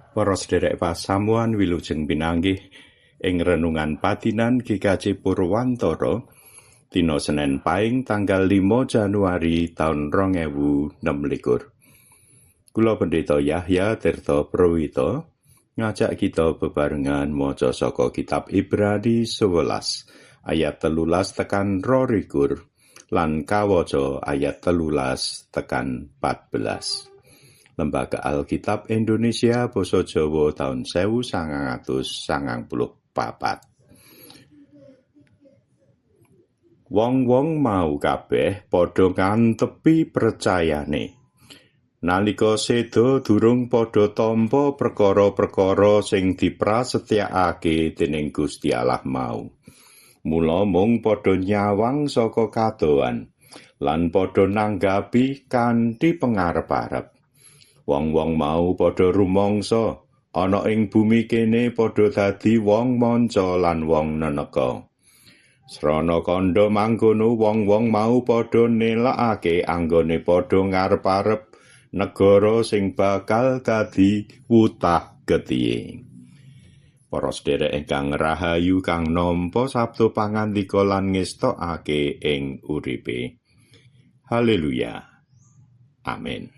Para sedherek pasamuan, wilujeng pinanggih ing renungan padinan GKJ Purwantara dina Senen Paing tanggal 5 Januari taun 2026. Kula Pendeta Yahya Tirta Prawito ngajak kita bebarengan maca saka kitab Ibrani 11 ayat 13 tekan 22 lan kawaca ayat 13 tekan 14. Lembaga Alkitab Indonesia Basa Jawa taun 1994. Wong-wong mau kabeh padha ngantepi percayane. Nalika seda durung padha tampa perkara-perkara sing diprasetyakake dening Gusti Allah mau. Mula mung padha nyawang saka kadohan lan padha nanggapi kanthi pengarep-arep. Wong-wong mau padha rumangsa ana ing bumi kene padha dadi wong manca lan wong neneka. Srana kandha mangkono, wong-wong mau padha nelakake anggone padha ngarep-arep negara sing bakal dadi wutah getihe. Para sedherek ingkang rahayu kang nampa sabda pangandika lan ngestokake ing uripe. Haleluya. Amin.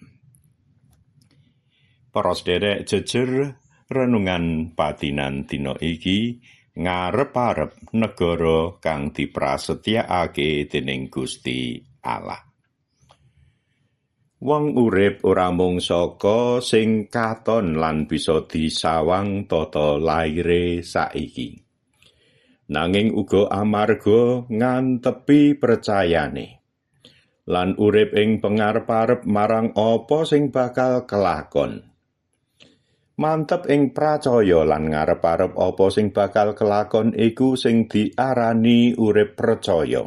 Para sedherek, jejer renungan padinan dina iki ngarep-arep negara kang diprasetyakake dening Gusti Allah. Wong urip ora mung saka sing katon lan bisa disawang tata laire saiki. Nanging uga amarga ngantepi percayane lan urip ing pengarep-arep marang apa sing bakal kelakon. Mantep ing pracaya lan ngarep-arep apa sing bakal kelakon iku sing diarani urip percaya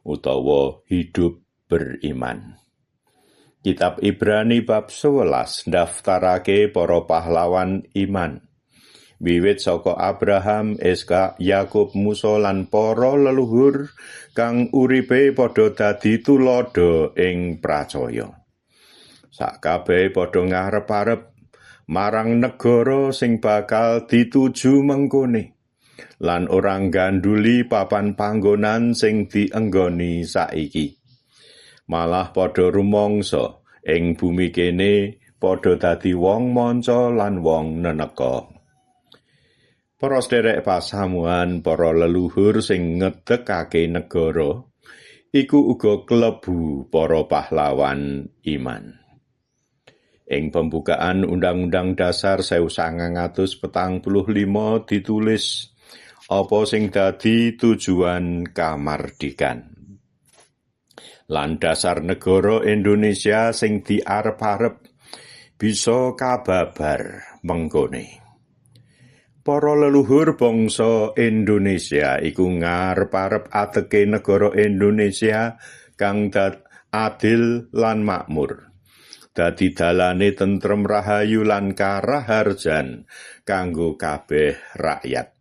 utawa hidup beriman. Kitab Ibrani bab 11 daftarake para pahlawan iman. Wiwit saka Abraham, Iskak, Yakub, Musa lan para leluhur kang uripe padha dadi tuladha ing pracaya. Sakabehe padha ngarep-arep marang negara sing bakal dituju mengkone lan ora ngganduli papan panggonan sing dienggoni saiki. Malah padha rumangsa ing bumi kene padha dadi wong manca lan wong neneka. Para sedherek pasamuan, para leluhur sing ngedekake negara iku uga klebu para pahlawan iman. Ing pembukaan Undang-Undang Dasar 1945 ditulis apa sing dadi tujuan kamardikan. Lan dasar negara Indonesia sing diarep-arep bisa kababar mengkone. Para leluhur bangsa Indonesia iku ngarep-arep adeke negara Indonesia kang adil lan makmur. Dadi dalane tentrem, rahayu lan karaharjan kanggo kabeh rakyat.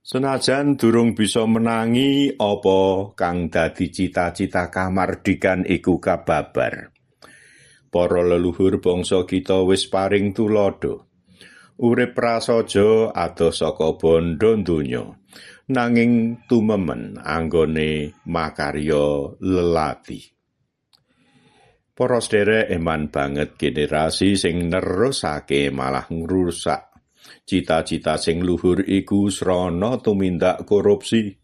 Senajan durung bisa menangi apa kang dadi cita-cita kamardikan iku kababar. Para leluhur bangsa kita wis paring tuladha. Urip prasaja adoh saka bondo donya, nanging tumemen anggone makarya lelati. Para sedherek, eman banget generasi sing nerusake malah ngrusak cita-cita sing luhur iku srana tumindak korupsi,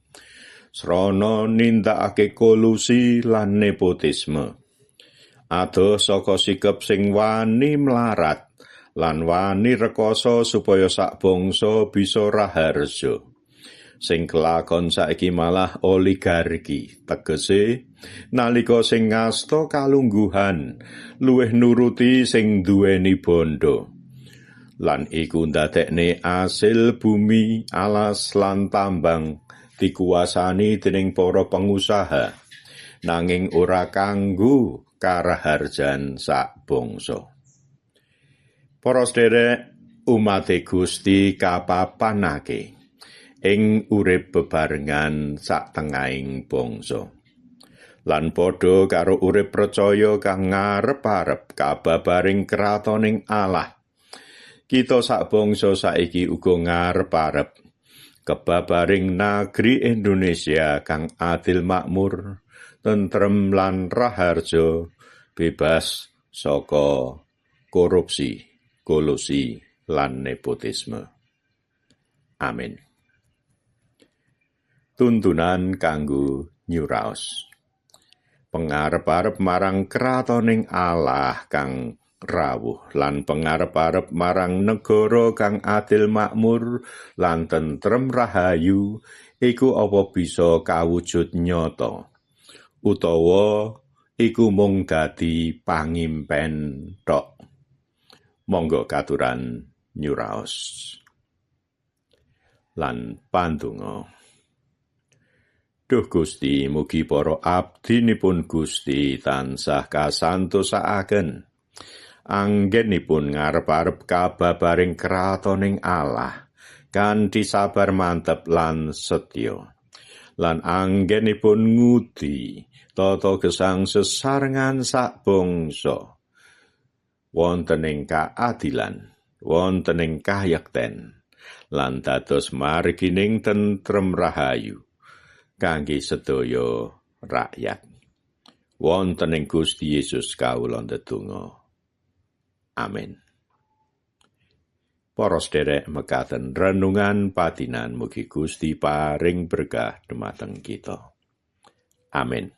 srana nindakake kolusi lan nepotisme. Adoh saka sikep sing wani mlarat lan wani rekoso supaya sak bangsa bisa raharja. Sing kelakon saiki malah oligarki, tegese nalika sing ngasta kalungguhan luwih nuruti sing duweni bondo. Lan iku ndadekne asil bumi, alas lan tambang dikuasani dening para pengusaha, nanging ora kanggo karaharjan sak bangsa. Para sedherek, umate Gusti kapapanake ing urip bebarengan sak tengahing bangsa. Lan padha karo urip percaya kang ngarep-arep kababaring kratoning Allah. Kita sak bangsa saiki uga ngarep-arep kebabaring nagri Indonesia kang adil makmur, tentrem lan raharja, bebas saka korupsi, kolusi lan nepotisme. Amin. Tuntunan kanggo nyuraos. Pengarep-arep marang kratoning Allah kang rawuh lan pengarep-arep marang negara kang adil makmur lan tentrem rahayu iku apa bisa kawujud nyata utawa iku mung dadi pangimpen tok. Monggo katuran nyuraos lan pandonga. Duh Gusti, mugi para abdinipun Gusti tansah kasantosakaken anggenipun ngarep-arep kababaring kratoning Allah kanthi sabar mantep lan setya, lan anggenipun ngudi tata gesang sesarengan sak bangsa wonten ing kaadilan, wonten ing kayekten, lan dados margining tentrem rahayu kangge sedaya rakyat. Wonten ing Gusti Yesus kawula ndedonga. Amin. Para sederek, mekaten renungan padinan, mugi Gusti paring berkah dumateng kita. Amin.